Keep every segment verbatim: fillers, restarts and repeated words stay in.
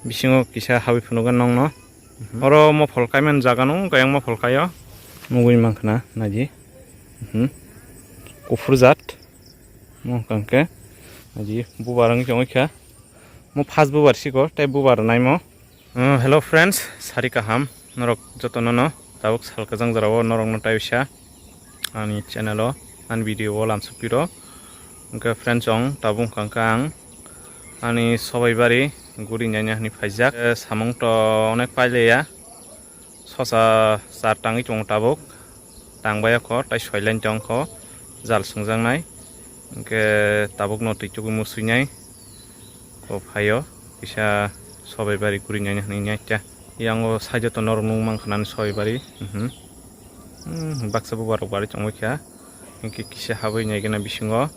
Bisingo kisa habwi phunugo nongno. Mhm. Oro mophol kaimani jaga no wngkha yang mophol kaio. Nugwi mankha na naidi. Mhm. Kuphur jat. Mo hwnkha hwnkhe naidi bubar wngwi tongwi kha. Mo first bubar siko tei bubar naimo. Uh, hello friends, sari kaham norok jotono no tabuk sal kwchang jorao norok no taisa ani channel o ani video o lamsok piro. Hwnkhe friends, chwng tabuk hwnkha hwnkha ang ani sobai bari guri nanya hwnwi phaijak. Eh, samung to onek pailiya, sosa char tangwi tongo tabuk, tangbai kho tai soilain tong kho jal swngjaknai. Hwnkhe tabuk no twi chugui musuinai. Ko phaio kisa sobai bari guri nanya hwnwi nanya kya. Yang o side o to norok nung mankha nani sobai bari. Mhm. Hmm, baksa bubar rok bari chongwi kha. Hwnkhe kisa habwi nai gana bisingo.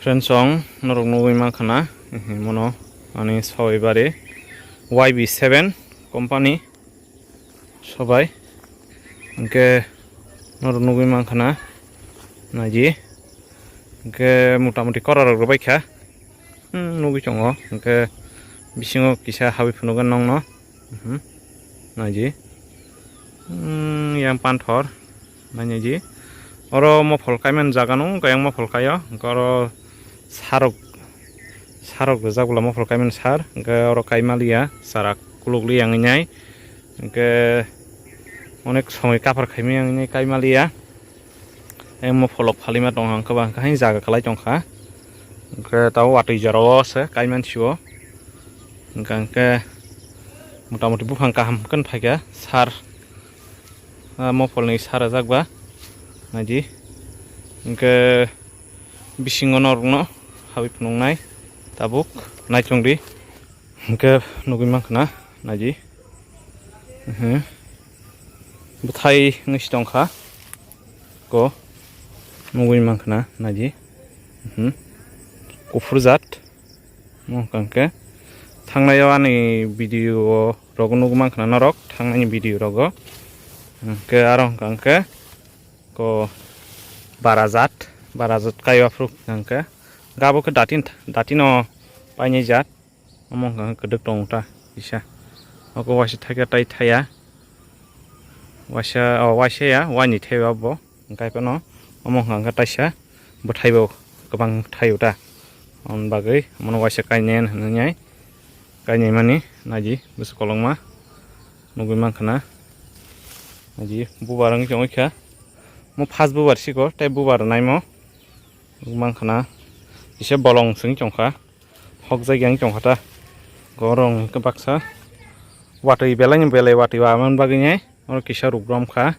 Friends, chwng norok nugwi mankha na. Mhm, mono ani sobai bari Y B seven company. Sobai. Hwnkhe norok nugwi mankha na. Naidi. Hwnkhe mota moti kora rok rwbai kha. Hmm, nugwi tongo. Hwnkhe bisingo kisa habwi phunugo nongno. Mhm. Naidi. Hmm, yang panthor. Naidi. Oro mophol kaimani jaga no wngkha yang mophol kaio. Hwnkhe oro sarok, sarok rijak bwla mophol kaimani sar. Hwnkhe oro kaimaliya, chara kulukliya wngwi nai. Hwnkhe onek somoi kaphar khaimani wngwi nai kaimaliya. Emo pholok phalima tongkha, hwnkhe ba hwnkhe hai jaga kwlai tongkha. Hwnkhe tabuk watwi jorao se kaiman sio. Hwnkhe, hwnkhe mota moti buphang kaham khe phaikha sar. Ah, mopholni sar rwjak ba. Naidi. Hwnkhe bisingo norokno habwi phunuknai tabuk naichongdi. Hwnkhe nugwi mankha na, naidi. Mhm. Bwthai wngwi se tongkha. Ko nugwi mankha na, naidi. Mhm. Kuphur jat. Mo hwnkha hwnkhe thangnai o ani video rogo nugwi mankha na norok, thangnaini video rogo. Hwnkhe aro hwnkha hwnkhe ko bara jat, bara jat kaiwa phuru hwnkha hwnkhe. Gabo khe datin, datino painai jat. Omo hwnkha hwnkhe kwdwk tongo ta kisa. Oko waisa thaikha tai thaya. Waisa, o waisa ya, waini thaiba bo. Hwnkhe phano omo hwnkha hwnkhe taisa bwthaibo kwbang thaio ta. Aboni bagwi omono waisa kainai hinwi kainai mani naidi bwswk kolokma nugwi mankha na. Naidi bubar wngwi tongwi kha. Mo first bubar siko tei bubar naimo nugwi mankha na. Kisa bolong swngwi tongkha. Hokjak yang tongkha ta. Gorong hwnkhe baksa watwi belai ni belai watwi wamani bagwi nai oro kisa rukrom kha.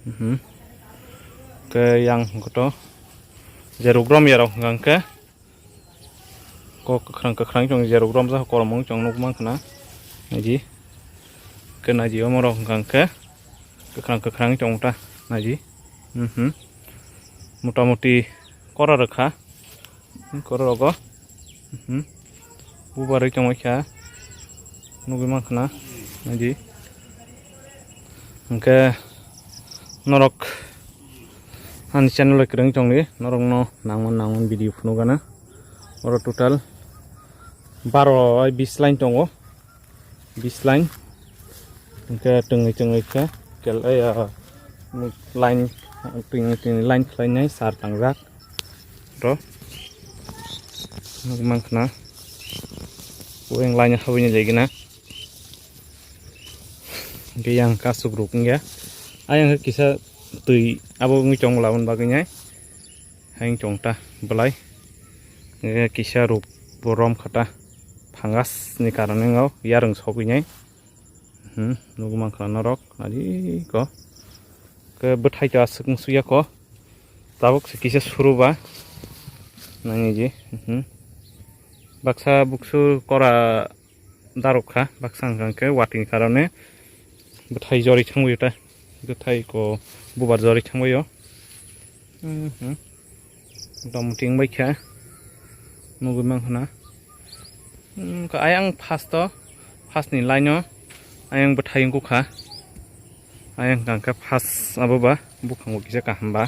Mhm. Tei yang hwnkhe to je rukrom yarok hwnkha hwnkhe kok kwkhrang kwkhrang tong je rukrom jak korom wng tong nukmankha na. Naidi. Khe naidi omorok hwnkha hwnkhe kwkhrang kwkhrang tong ta naidi. Mhm. Mota moti kora rwkha. Kora rogo. Mhm. Bubarwi tongwi kha. Nugwi mankha na. Naidi. Hwnkhe norok ani channel o kwrwng tongdi. Norokno nangman nangman video phunukgana. Oro total baro bai bis line tongo. Bis line. Hwnkhe tongwi tongwi khe kel, eh, ah, line, tongwi tongwi line khlainai sar tangjak. Ro. Nukmankha na. Oyang line habwini legina. Hwnkhe yang kasuk ruk wngya. Ayang kisa twi abo wngwi tongmwla aboni bagwi nai. Hayung tong ta belai. Hwnkhe kisa ruk bo rom kha ta. Fungus ni karon wngwi yarwng sogwi nai. Hmm, nugwi mankha norok. Naidi ko. Khe bwthai ta aswk wngsuya ko. Tabuk se kisa suru ba. Nangni ji. Hmm. Baksa buksu kora darok kha, baksa hwnkha hwnkhe watwi ni karone bwthai jorwi thangwi ta, bwthai ko bubar jorwi thangwi o. Mhm. Motamoti wngbai kha, nugwi mankha na. Wngkha ayang first o, first ni line o ayang bwthai wngkha. Ayang hwnkha hwnkhe first abo ba buphango kisa kaham ba.